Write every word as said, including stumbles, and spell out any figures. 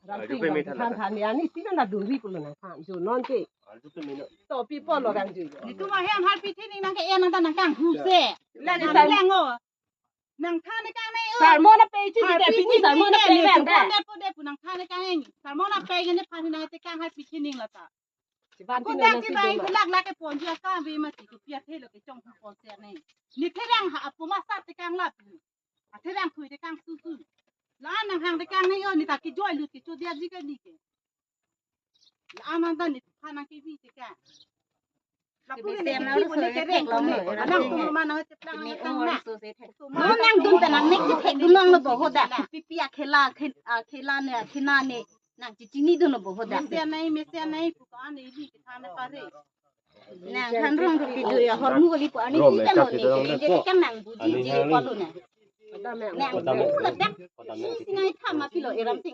Ram Arju pini pe me than than than ya ni tina na duri pulo nangthan jo non ke. Arju pe me na. To people lo rang ju. Netum ahem harpi thening nang ke-en nang ta nang kanghu se. Lang Nang sar- lang o. Nangthan ne kang ne o. Sermon ape chu di Harpi pini thening sermon ne ape ne bang da. Pon de pon de pu nangthan ne kang ne. Sermon ape ne phan nang te kang harpi thening la ta. Chiban Kun tin dak na si chibai doma. Kelak lak ke pon ju akam ve ma si tu pia thelo ke chong pu pon se ne. Ni therang ha apu ma sa te kang la pu. A therang thui te kang su su. La nang hang te kang ne yo ni ta ki joy lu ti chu dia ji ke ni ke. La nang ta ni pha nang ke vi te kang. La pu Kebe ne sem na ke ru pon so ne ke se reng thek pon long ne. no, Anang ru tu se. ma nang te plang Kebe nang tang ong na. ru so se thek. Tu ma Mo nang dun ta nang nek ke thek dun long lo bo ho da. Pi pi a khela khe-, a khela ne a khena ne. Nang chichini dun lo bo ho da. Mesen nai, mesen nai, pu ka ne ili ke than ne pare. Nang than rong ru pi du ya hor mu kali pu ani Rom si me kan kap lo ne. kita long Ke de ke ko. kan nang buji Ani ji hang ko ni. lo ne. Nang Kodam tu la dak. Kodam ni. Si ngai tham ma pilo eram ting